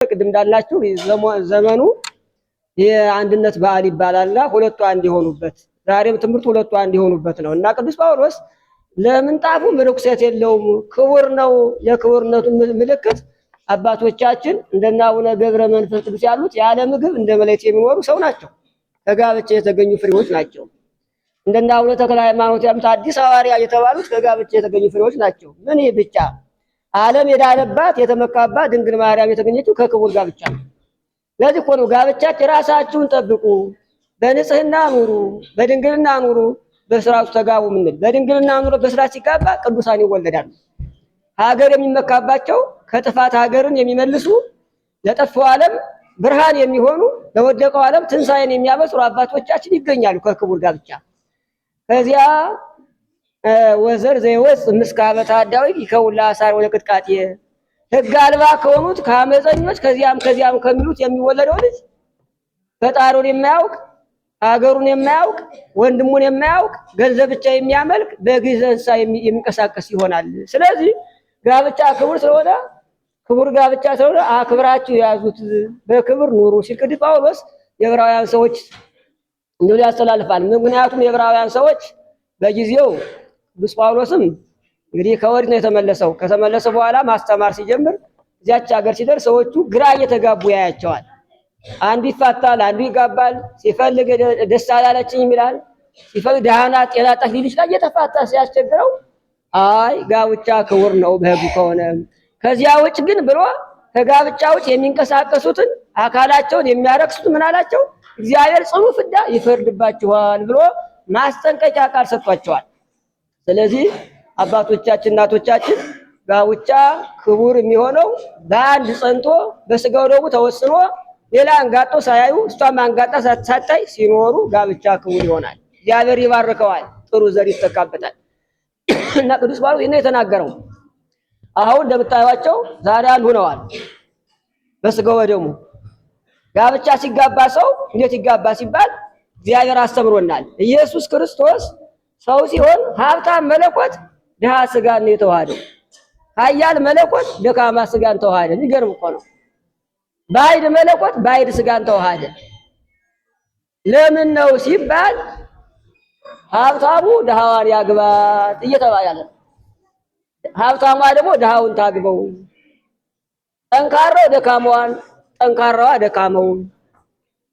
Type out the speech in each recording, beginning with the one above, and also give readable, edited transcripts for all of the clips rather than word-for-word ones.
ቅድም እንዳልናችሁ ዘመኑ የአንድነት በዓል ይባላልና ሁለቱ አንድ የሆኑበት ዛሬም ትምህርቱ ሁለቱ አንድ የሆኑበት ነው እና ቅዱስ ጳውሎስ ለምንጣፉ ርኩሰት የለውም፣ ክቡር ነው። የክቡርነቱ ምልክት አባቶቻችን እንደነ አቡነ ገብረ መንፈስ ቅዱስ ያሉት ያለ ምግብ እንደ መላእክት የሚኖሩ ሰው ናቸው። ከጋብቻ የተገኙ ፍሬዎች ናቸው። እንደነ አቡነ ተክለ ሃይማኖት ያሉት አዲስ ሐዋርያ የተባሉት ከጋብቻ የተገኙ ፍሬዎች ናቸው። ምን ይህ ብቻ ዓለም የዳነባት የተመካባት ድንግል ማርያም የተገኘችው ከክቡር ጋብቻ ነው። ለዚህ እኮ ነው ጋብቻችሁ ራሳችሁን ጠብቁ፣ በንጽህና ኑሩ፣ በድንግልና ኑሩ፣ በስርዓቱ ተጋቡ ምንል። በድንግልና ኑሮ በስርዓት ሲጋባ ቅዱሳን ይወለዳሉ። ሀገር የሚመካባቸው ከጥፋት ሀገርን የሚመልሱ ለጠፋው ዓለም ብርሃን የሚሆኑ ለወደቀው ዓለም ትንሣኤን የሚያበስሩ አባቶቻችን ይገኛሉ ከክቡር ጋብቻ። ከዚያ ወዘር ዘይወፅ ምስካበ ታዳዊ ይከውን ለአሳር ወለቅጥቃጤ ሕግ አልባ ከሆኑት ከአመፀኞች ከዚያም ከዚያም ከሚሉት የሚወለደው ልጅ ፈጣሪውን የማያውቅ ሀገሩን የማያውቅ ወንድሙን የማያውቅ ገንዘብ ብቻ የሚያመልክ በግዕዝ እንስሳ የሚንቀሳቀስ ይሆናል። ስለዚህ ጋብቻ ክቡር ስለሆነ ክቡር ጋብቻ ስለሆነ አክብራችሁ ያዙት፣ በክብር ኑሩ ሲል ቅዱስ ጳውሎስ የዕብራውያን ሰዎች እንዲሁ ያስተላልፋል። ምክንያቱም የዕብራውያን ሰዎች በጊዜው ቅዱስ ጳውሎስም እንግዲህ ከወዲህ ነው የተመለሰው። ከተመለሰ በኋላ ማስተማር ሲጀምር እዚያች ሀገር ሲደርስ ሰዎቹ ግራ እየተጋቡ ያያቸዋል። አንዱ ይፋታል፣ አንዱ ይጋባል። ሲፈልግ ደስ አላለችኝም ይላል፣ ሲፈልግ ደህና ናት ጤና አጣች ሊል ይችላል። እየተፋታ ሲያስቸግረው አይ ጋብቻ ክቡር ነው በሕጉ ከሆነ ከዚያ ውጭ ግን ብሎ ከጋብቻ ውጭ የሚንቀሳቀሱትን አካላቸውን የሚያረክሱት ምን አላቸው? እግዚአብሔር ጽኑ ፍዳ ይፈርድባችኋል ብሎ ማስጠንቀቂያ ቃል ሰጥቷቸዋል። ስለዚህ አባቶቻችን እናቶቻችን ጋብቻ ክቡር የሚሆነው በአንድ ጸንቶ በስጋው ደግሞ ተወስኖ ሌላ አንጋጦ ሳያዩ እሷም አንጋጣ ሳታይ ሲኖሩ ጋብቻ ክቡር ይሆናል። እግዚአብሔር ይባርከዋል፣ ጥሩ ዘር ይተካበታል። እና ቅዱስ ጳውሎስ ይህን የተናገረው አሁን እንደምታዩቸው ዛሬ አንድ ሆነዋል በስጋው ወደሙ። ጋብቻ ሲጋባ ሰው እንዴት ይጋባ ሲባል እግዚአብሔር አስተምሮናል። ኢየሱስ ክርስቶስ ሰው ሲሆን ሀብታም መለኮት ድሃ ስጋን ነው የተዋሃደው። ኃያል መለኮት ደካማ ስጋን ተዋሃደ። የሚገርም እኮ ነው። ባዕድ መለኮት ባዕድ ስጋን ተዋሃደ። ለምን ነው ሲባል ሀብታሙ ድሃዋን ያግባት እየተባለ ያለ ሀብታሟ ደግሞ ድሃውን ታግበው፣ ጠንካራው ደካማዋን፣ ጠንካራዋ ደካማውን።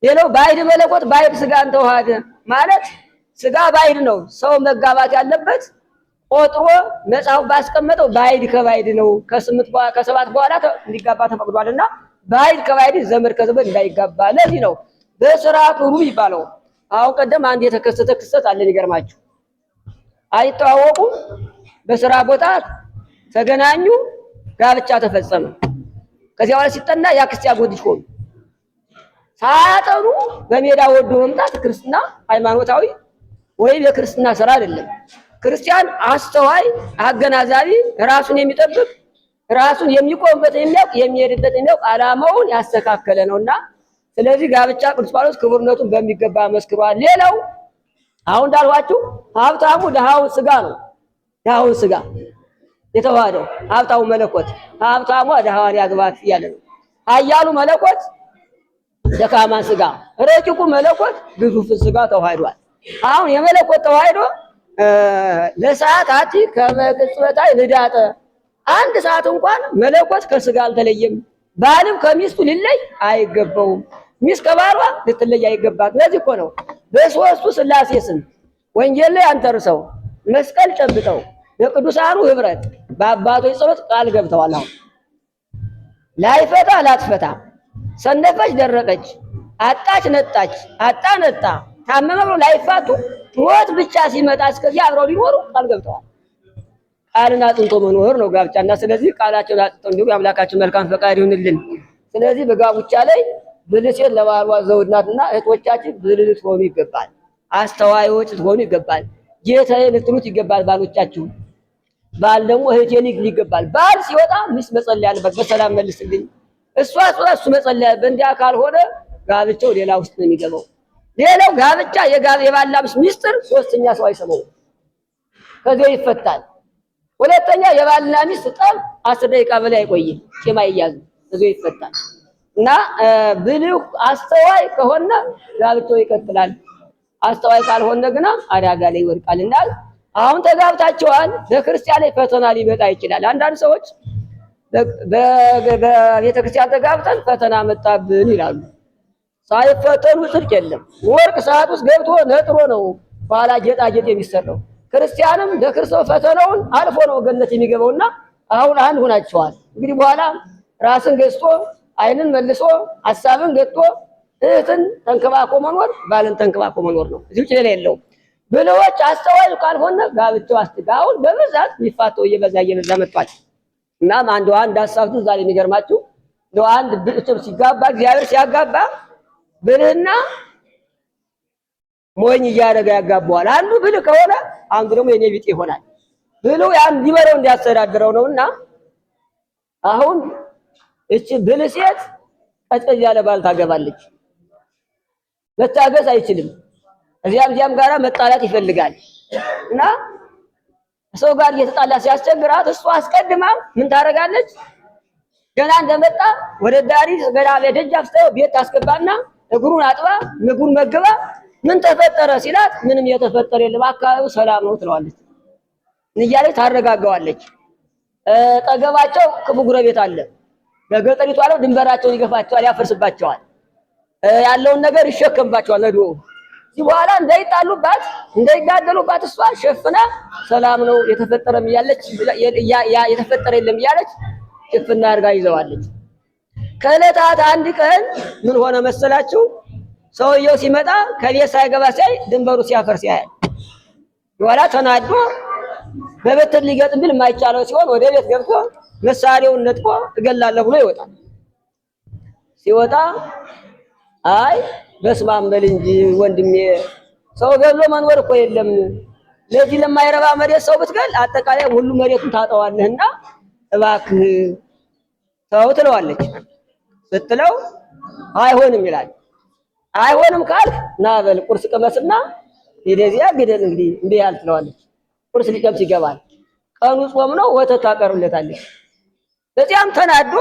ሌላው ባዕድ መለኮት ባዕድ ስጋን ተዋሃደ ማለት ስጋ ባዕድ ነው። ሰው መጋባት ያለበት ቆጥሮ መጽሐፉ ባስቀመጠው ባዕድ ከባዕድ ነው። ከስምንት ከሰባት በኋላ እንዲጋባ ተፈቅዷልና ባዕድ ከባዕድ ዘመድ ከዘመድ እንዳይጋባ። ለዚህ ነው በስርዓቱ ኑሩ የሚባለው። አሁን ቀደም አንድ የተከሰተ ክስተት አለ። ይገርማችሁ፣ አይተዋወቁም። በስራ ቦታ ተገናኙ፣ ጋብቻ ተፈጸመ። ከዚያ በኋላ ሲጠና የአክስት የአጎት ልጅ ሆኑ። ሳያጠኑ በሜዳ ወዶ መምጣት ክርስትና ሃይማኖታዊ ወይም የክርስትና ስራ አይደለም። ክርስቲያን አስተዋይ፣ አገናዛቢ፣ ራሱን የሚጠብቅ ራሱን የሚቆምበት የሚያውቅ የሚሄድበት የሚያውቅ ዓላማውን ያስተካከለ ነውና ስለዚህ ጋብቻ ቅዱስ ጳውሎስ ክቡርነቱን በሚገባ መስክሯል። ሌላው አሁን እንዳልኋችሁ ሀብታሙ ድሃውን ስጋ ነው። ድሃውን ስጋ የተዋሃደው ሀብታሙ መለኮት ሀብታሟ ድሃዋን ያግባት እያለ ነው። ኃያሉ መለኮት ደካማን ስጋ፣ ረቂቁ መለኮት ግዙፍን ስጋ ተዋህዷል። አሁን የመለኮት ተዋህዶ ለሰዓት አቲ ከመቅጽበታይ ንዳጠ አንድ ሰዓት እንኳን መለኮት ከስጋ አልተለየም። ባልም ከሚስቱ ሊለይ አይገባውም። ሚስት ከባሏ ልትለይ አይገባት። ለዚህ እኮ ነው በሦስቱ ሥላሴ ስም ወንጌል ላይ አንተርሰው መስቀል ጨብጠው በቅዱሳኑ ህብረት በአባቶች ጸሎት ቃል ገብተዋል። አሁን ላይፈታ ላትፈታ፣ ሰነፈች ደረቀች፣ አጣች ነጣች፣ አጣ ነጣ፣ ታመመ ብሎ ላይፋቱ ሞት ብቻ ሲመጣ እስከዚህ አብረው ሊኖሩ ቃል ገብተዋል። ቃልን አጽንቶ መኖር ነው ጋብቻና። ስለዚህ ቃላቸውን አጽንተው እንዲሁ የአምላካችን መልካም ፈቃድ ይሁንልን። ስለዚህ በጋብቻ ላይ ብልህ ሴት ለባሏ ዘውድ ናትና እህቶቻችን ብልህ ልትሆኑ ይገባል። አስተዋዮች ልትሆኑ ይገባል። ጌታዬ ልትሉት ይገባል ባሎቻችሁ። ባል ደግሞ እህቴ ሊል ይገባል። ባል ሲወጣ ሚስት መጸለይ አለባት። በሰላም መልስልኝ። እሷ ስትወጣ እሱ መጸለይ አለበት። እንዲያ ካልሆነ ጋብቻው ሌላ ውስጥ ነው የሚገባው። ሌላው ጋብቻ የባልና ሚስት ሚስጥር ሶስተኛ ሰው አይሰማውም፣ ከዚያው ይፈታል። ሁለተኛ የባልና ሚስት ጠብ 10 ደቂቃ በላይ አይቆይም፣ ቂም አይያዝም፣ ከዚያው ይፈታል። እና ብልህ አስተዋይ ከሆነ ጋብቻው ይቀጥላል። አስተዋይ ካልሆነ ግና አደጋ ላይ ይወድቃል። እና አሁን ተጋብታቸዋል። በክርስቲያን ላይ ፈተና ሊመጣ ይችላል። አንዳንድ ሰዎች በቤተክርስቲያን ተጋብተን ፈተና መጣብን ይላሉ። ሳይፈተኑ ጽድቅ የለም። ወርቅ ሰዓት ውስጥ ገብቶ ነጥሮ ነው ኋላ ጌጣጌጥ የሚሰራው። ክርስቲያንም ለክርስቶስ ፈተናውን አልፎ ነው ገነት የሚገባውና አሁን አንድ ሆናቸዋል። እንግዲህ በኋላ ራስን ገዝቶ ዓይንን መልሶ ሐሳብን ገጥቶ እህትን ተንከባክቦ መኖር ባልን ተንከባክቦ መኖር ነው። እዚህ ውጭ ሌላ የለውም። ብልሆች አስተዋይ ካልሆነ ጋብቻው አስጋ አሁን በብዛት የሚፋተው እየበዛ እየበዛ መጥቷል። እናም አንድ አንድ ሐሳብ ትዝ አለኝ። የሚገርማችሁ እንደው አንድ ብልጭም ሲጋባ እግዚአብሔር ሲያጋባ ብልህና ሞኝ እያደረገ ያጋባዋል። አንዱ ብልህ ከሆነ አንዱ ደግሞ የኔ ቢጤ ይሆናል። ብልሁ ያን እንዲመራው እንዲያስተዳድረው ነውና አሁን እቺ ብልህ ሴት ቀዝቀዝ ያለ ባል ታገባለች። መታገስ አይችልም። እዚያም እዚያም ጋራ መጣላት ይፈልጋል እና ሰው ጋር እየተጣላ ሲያስቸግራት እሷ አስቀድማ ምን ታደርጋለች? ገና እንደመጣ ወደ ዳሪ ገና ለደጃፍ ስታየው ቤት ታስገባና እግሩን አጥባ ምግቡን መግባ ምን ተፈጠረ ሲላት ምንም የተፈጠረ የለም አካባቢው ሰላም ነው ትለዋለች። እያለች ታረጋጋዋለች። ጠገባቸው ክፉ ጉረቤት አለ። በገጠሪቱ ዓለም ድንበራቸውን ይገፋቸዋል፣ ያፈርስባቸዋል፣ ያለውን ነገር ይሸከምባቸዋል። ነዶ እዚህ በኋላ እንዳይጣሉባት እንዳይጋደሉባት እሷ ሸፍና ሰላም ነው የተፈጠረም እያለች የተፈጠረ የለም እያለች ሽፍና አድርጋ ይዘዋለች። ከዕለታት አንድ ቀን ምን ሆነ መሰላችሁ? ሰውየው ሲመጣ ከቤት ሳይገባ ሲያይ ድንበሩ ሲያፈርስ ያያል። በኋላ ተናዶ በበትር ሊገጥም ቢል የማይቻለው ሲሆን ወደ ቤት ገብቶ መሳሪያውን ነጥቆ እገላለሁ ብሎ ይወጣል። ሲወጣ አይ በስመ አብ በል እንጂ ወንድሜ፣ ሰው ገድሎ መኖር እኮ የለም። ለዚህ ለማይረባ መሬት ሰው ብትገል አጠቃላይ ሁሉ መሬቱን ታጠዋለህና እባክህ ተው ትለዋለች። ስትለው አይሆንም ይላል። አይሆንም ካልክ ና በል ቁርስ ቅመስና ሄደዚያ ግደል እንግዲህ እንዲህ ያህል ትለዋለች። ቁርስ ሊቀምስ ይገባል። ቀኑ ጾም ነው፣ ወተት ታቀርብለታለች። በዚያም ተናዶ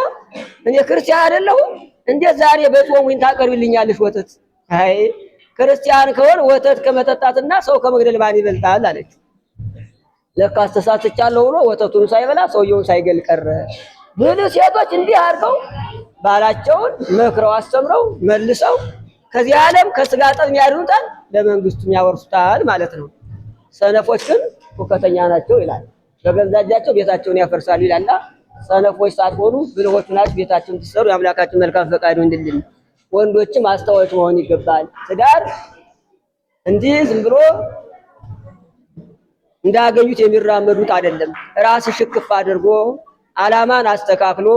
እኔ ክርስቲያን አይደለሁም እንዴት ዛሬ በጾም ወይን ታቀርብልኛለሽ ወተት? አይ ክርስቲያን ከሆን ወተት ከመጠጣትና ሰው ከመግደል ማን ይበልጣል አለች። ለካ ተሳስቻለሁ ብሎ ወተቱን ሳይበላ ሰውየውን ሳይገል ቀረ። ብልህ ሴቶች እንዲህ አድርገው ባላቸውን መክረው አስተምረው መልሰው ከዚህ ዓለም ከስጋ ጠብ ያድኑታል፣ ለመንግስቱም ያወርሱታል ማለት ነው። ሰነፎች ግን ሁከተኛ ናቸው ይላል። በገዛ እጃቸው ቤታቸውን ያፈርሳሉ ይላልና ሰነፎች ሳትሆኑ ብልሆች ናችሁ ቤታቸውን ትሰሩ የአምላካችን መልካም ፈቃድ ይሁንልን። ወንዶችም አስተዋዮች መሆን ይገባል። ትዳር እንዲህ ዝም ብሎ እንዳገኙት የሚራመዱት አይደለም። ራስ ሽክፍ አድርጎ ዓላማን አስተካክሎ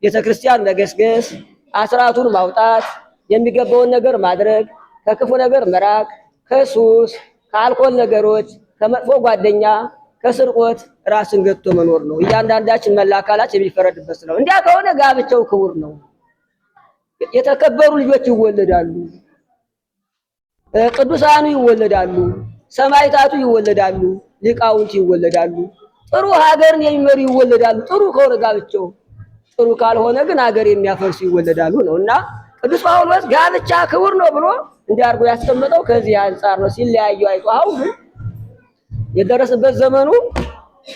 ቤተክርስቲያን መገስገስ፣ አስራቱን ማውጣት፣ የሚገባውን ነገር ማድረግ፣ ከክፉ ነገር መራቅ፣ ከሱስ ከአልኮል ነገሮች፣ ከመጥፎ ጓደኛ፣ ከስርቆት ራስን ገጥቶ መኖር ነው። እያንዳንዳችን መላ አካላችን የሚፈረድበት ነው። እንዲያ ከሆነ ጋብቻው ክቡር ነው። የተከበሩ ልጆች ይወለዳሉ። ቅዱሳኑ ይወለዳሉ። ሰማዕታቱ ይወለዳሉ። ሊቃውንት ይወለዳሉ። ጥሩ ሀገርን የሚመሩ ይወለዳሉ። ጥሩ ከሆነ ጋብቻው፣ ጥሩ ካልሆነ ግን ሀገር የሚያፈርሱ ይወለዳሉ ነው እና ቅዱስ ጳውሎስ ጋብቻ ክቡር ነው ብሎ እንዲያርጎ ያስቀመጠው ከዚህ አንጻር ነው። ሲለያዩ አይቶ አሁን ግን የደረሰበት ዘመኑ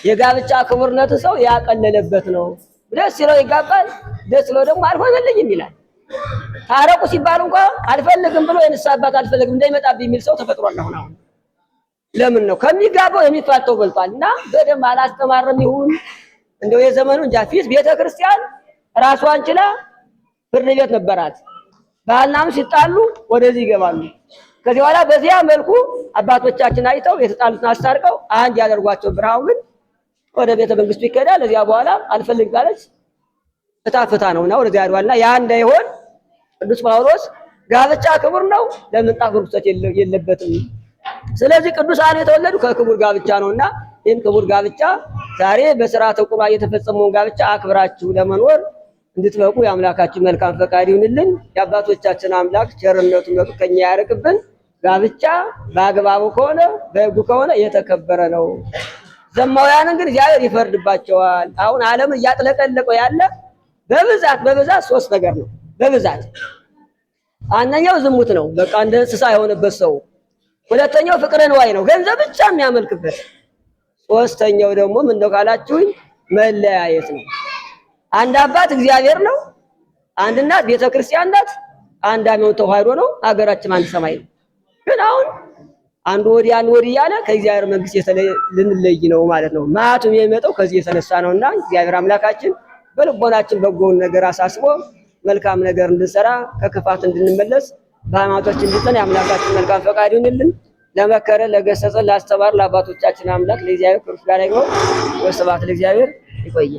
የጋብቻ ክቡርነት ሰው ያቀለለበት ነው። ደስ ሲለው ይጋባል፣ ደስ ሲለው ደግሞ አልሆነልኝም ይላል። ታረቁ ሲባል እንኳን አልፈልግም ብሎ የንስሐ አባት አልፈልግም እንዳይመጣብኝ የሚል ሰው ተፈጥሯል። አሁን አሁን ለምን ነው ከሚጋባው የሚፋተው በልጧል። እና በደንብ አላስተማረም ይሁን እንደው የዘመኑ እንጃ። ፊት ቤተክርስቲያን ራሷን ችላ ፍርድ ቤት ነበራት። ባልናም ሲጣሉ ወደዚህ ይገባሉ። ከዚህ በኋላ በዚያ መልኩ አባቶቻችን አይተው የተጣሉትን አስታርቀው አንድ ያደርጓቸው። ብርሃኑ ግን ወደ ቤተ መንግስቱ ይከዳል። እዚያ በኋላ አልፈልግ ካለች ፍታ ፍታ ነውና ወደዚያ ያድዋልና ያ እንዳይሆን ቅዱስ ጳውሎስ ጋብቻ ክቡር ነው፣ ለምንጣፍ ርኩሰት የለበትም። ስለዚህ ቅዱሳን የተወለዱ ከክቡር ጋብቻ ነውና ይህን ክቡር ጋብቻ ዛሬ በስርዓተ ቁርባን የተፈጸመውን ጋብቻ አክብራችሁ ለመኖር እንድትበቁ የአምላካችን መልካም ፈቃድ ይሁንልን። የአባቶቻችን አምላክ ቸርነቱን ከኛ ያርቅብን። ጋብቻ በአግባቡ ከሆነ በሕጉ ከሆነ የተከበረ ነው። ዘማውያንን ግን እግዚአብሔር ይፈርድባቸዋል። አሁን ዓለም እያጥለቀለቀው ያለ በብዛት በብዛት ሶስት ነገር ነው። በብዛት አንደኛው ዝሙት ነው፣ በቃ እንደ እንስሳ የሆነበት ሰው። ሁለተኛው ፍቅረ ንዋይ ነው፣ ገንዘብ ብቻ የሚያመልክበት። ሶስተኛው ደግሞ ምን ነው ካላችሁኝ መለያየት ነው። አንድ አባት እግዚአብሔር ነው፣ አንድ እናት ቤተክርስቲያን ናት፣ አንድ ሃይማኖት ተዋህዶ ነው፣ ሀገራችን አንድ ሰማይ ነው። ግን አሁን አንዱ ወዲህ አንዱ ወዲህ እያለ ከእግዚአብሔር መንግስት የተለየ ልንለይ ነው ማለት ነው። መዓቱም የሚመጣው ከዚህ የተነሳ ነውና እግዚአብሔር አምላካችን በልቦናችን በጎውን ነገር አሳስቦ መልካም ነገር እንድንሰራ ከክፋት እንድንመለስ በሃይማኖታችን እንድንጸና የአምላካችን መልካም ፈቃድ ይሁንልን። ለመከረ ለገሰጸ ላስተማር ለአባቶቻችን አምላክ ለእግዚአብሔር ክብር ምስጋና ይግባው። ወስብሐት ለእግዚአብሔር። ይቆየ።